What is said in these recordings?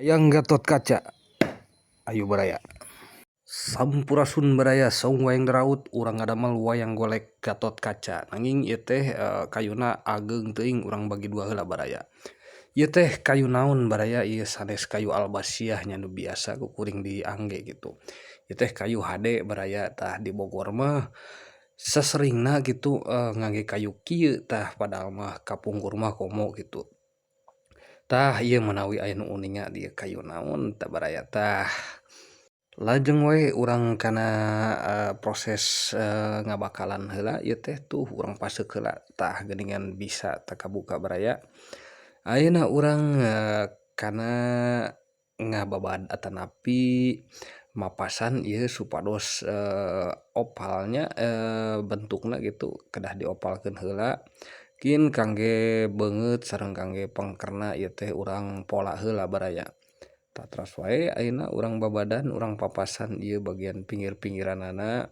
Wayang Gatotkaca ayo baraya. Sampurasun baraya, saung wayang daraut urang ngadamel wayang golek Gatotkaca. Nanging ieu teh kayuna ageung teuing, urang bagi dua heula baraya. Ieu teh kayu naon baraya? Ieu sanes kayu albasiah nya, nu biasa ku kuring diangge gitu. Ieu teh kayu hade baraya. Tah, di Bogor mah saseringna gitu ngangge kayu kieu tah, padahal mah kapungkur mah komo gitu. Tah, ieu manawi aya nu uninga dieu kayu naon tah baraya. Tah, lajeng we urang kana proses ngabakalan heula. Ieu teh tuh urang paseuk heula. Tah, geuningan bisa teu kabuka baraya. Ayeuna urang kana ngababad atanapi mapasan ieu supados opalnya bentukna gitu, kedah diopalkeun heula kin kangge beungeut sareng kangge pengkerna. Ieu teh urang pola heula baraya. Tah, teras wae ayeuna urang babadan, urang papasan ieu bagian pinggir-pinggiranana.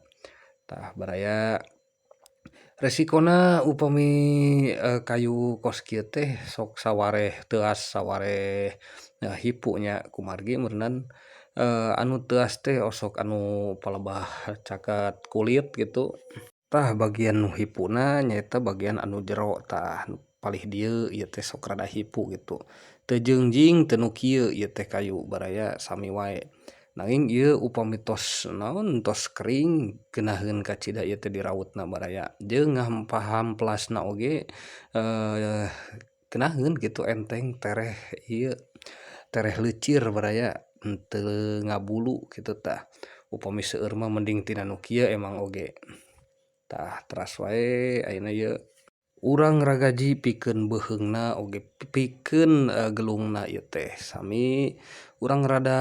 Tah baraya, resikona upami kayu kos kieu teh sok sawareh teuas sawareh hipu nya, kumargi meureunan anu teuas teh osok anu palebah caket kulit gitu. Tah, bagian nu hipuna nyaeta bagian anu jero. Tah, palih dieu ieu teh sok rada hipu gitu, teu jeungjing teu nu kieu. Ieu teh kayu baraya, sami wae. Nanging ieu upami tos naon, tos kering, geunaheun kacida ieu teh dirautna baraya, jeung ngahamplasna oge geunaheun gitu, enteng, tereh ieu tereh leucir baraya, henteu ngabulu kitu. Tah, upami seueur mah mending tina nu kieu emang oge. Tah, teras wae ayeuna ieu urang ragaji pikeun beuheungna oge pikeun gelungna. Ieu teh sami urang rada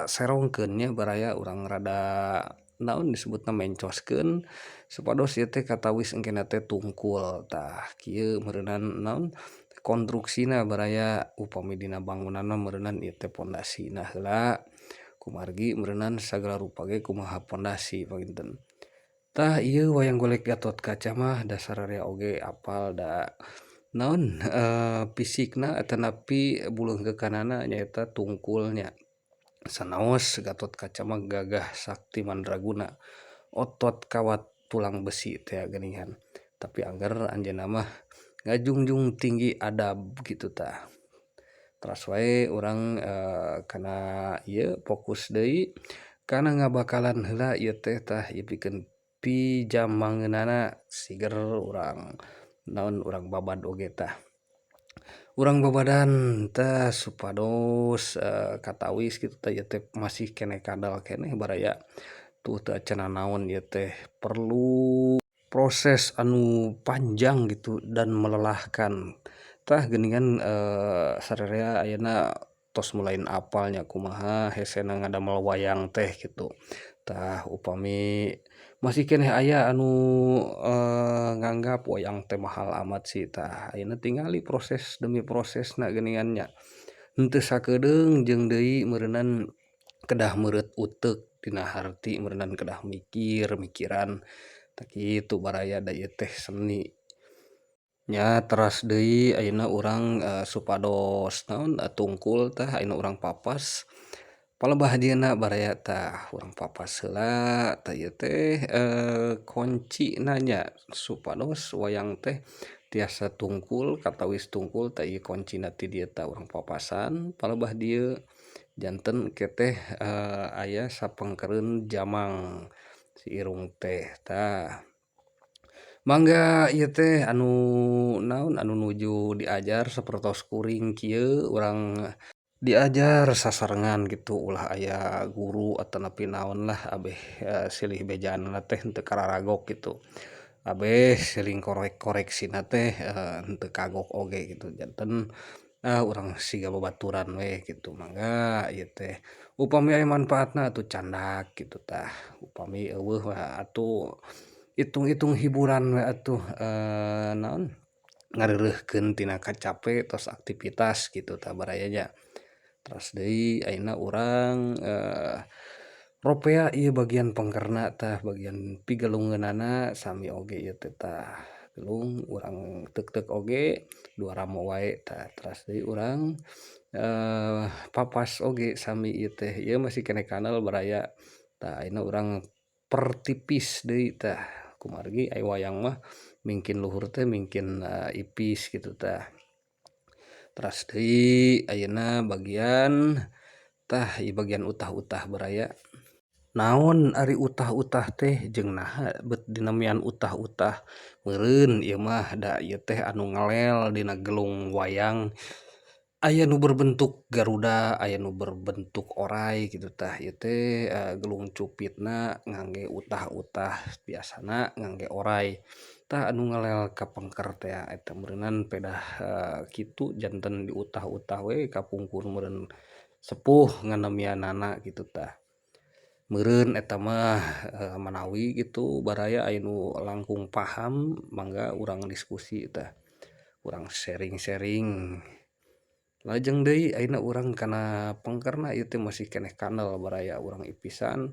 serongkeun nya baraya, urang rada naon disebutna, mencoskeun supados ieu teh katawis engkena teh tungkul. Tah, kieu meureunan naon konstruksina baraya. Upami dina bangunan mah meureunan ieu teh pondasina heula, kumargi meureunan sagala rupa ge kumaha pondasi panginten. Tah, ieu wayang golek Gatotkaca mah da sararea oge apal da naon fisikna atanapi buleungkeukanana nyaeta tungkulnya. Sanaos Gatotkaca mah gagah sakti mandraguna, otot kawat tulang besi teh geuningan, tapi angger anjeunna mah ngajungjung tinggi adab gitu. Tah, teras wae urang kana ieu fokus deui kana ngabakalan heula ieu teh. Tah, ieu pikeun pijamangeunana siger, urang naon, urang babad oge. Tah, urang babadan tah supados katawis kitu. Tah, ieu teh masih keneh kadal keneh baraya. Tuh, teu acan nanaon, ieu teh perlu proses anu panjang gitu dan melelahkan. Tah, geuningan sararea ayeuna tos mulai apal nya kumaha hesena ngadamel wayang teh gitu. Tah, upami masih keneh aya anu nganggap wayang teh mahal amat sih, tah ayeuna tingali proses demi prosesna geuningan nya, henteu sakedeung. Jeung deui meureunan kedah meureut uteuk dina harti, meureunan kedah mikir mikiran. Tah, kitu baraya, da ieu teh seni nya. Teras deui ayeuna urang supados naon, tungkul. Tah, ayeuna urang papas palebah dieuna baraya. Tah, urang papas heula. Tah, ieu teh koncina nya supados wayang teh tiasa tungkul, katawis tungkul. Tah, ieu koncina ti dieu. Tah, urang papasan palebah dieu janten engke teh aya sapengkeureun jamang si irung teh. Tah, mangga ieu teh anu naon, anu nuju diajar sapertos kuring kieu, urang diajar sasarengan gitu, ulah aya guru atanapi naon lah, abeh silih bejaanna teh henteu kararagok gitu, abeh siling korek-koreksina teh henteu kagok oge gitu. Janten urang siga babaturan we gitu. Mangga ieu teh upami aya manfaatna atuh candak gitu. Tah, upami eueuh mah atuh itung-itung hiburan we atuh, naon, ngareureuhkeun tina kacape tos aktivitas gitu. Tah baraya nya, teras deui ayeuna urang ropea ieu bagian pengkerna. Tah, bagian pigelungeunana sami oge ieu teh. Tah, Gelung urang teuk-teuk oge dua ramo wae tah teras deui urang papas oge sami ieu teh ieu masih keneh kanal baraya tah ayeuna urang pertipis deui tah kumargi ai wayang mah mingkin luhur teh mingkin ipis kitu tah. Teras deui ayeuna bagian tah ieu bagian utah-utah baraya. Naon ari utah-utah teh jeung naha bet dinamian utah-utah meureun ieu mah da ieu teh anu ngelel dina gelung wayang aya nu berbentuk garuda aya nu berbentuk orai kitu tah ieu teh gelung cupitna ngangge utah-utah biasana ngangge orai tah anu ngelel ka pengker teh eta meureunan pedah kitu janten diutah-utah we kapungkur meureun sepuh nganemianana kitu tah. Meureun eta mah manawi kitu baraya aya nu langkung paham mangga urang diskusi tah urang sharing-sharing. Lajeng deui ayeuna urang kana pengkerna ieu teh masih keneh kanal baraya urang ipisan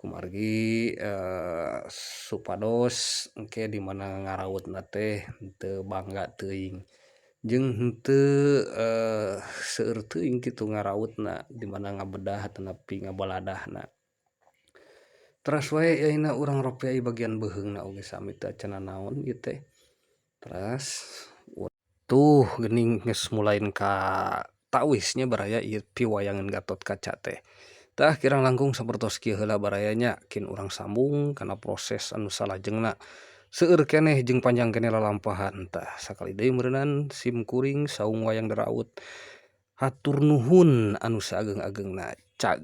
kumargi supados engke di mana ngarautna teh henteu bangga teuing jeung henteu seueur teuing kitu ngarautna di mana ngabedah atanapi ngabaladahna. Teras wae ayeuna urang ropea bagian beuheungna oge sami teu acan nanaon ieu teh. Teras tuh geuning geus mulain ka tawis nya baraya ieu piwayangan Gatotkaca teh. Tah kirang langkung sapertos kieu heula baraya nya kin urang sambung kana proses anu salajengna. Seueur keneh jeung panjang keneh lalampahan tah sakali deui meureunan sim kuring saung wayang daraut hatur nuhun anu saageng-agengna cag.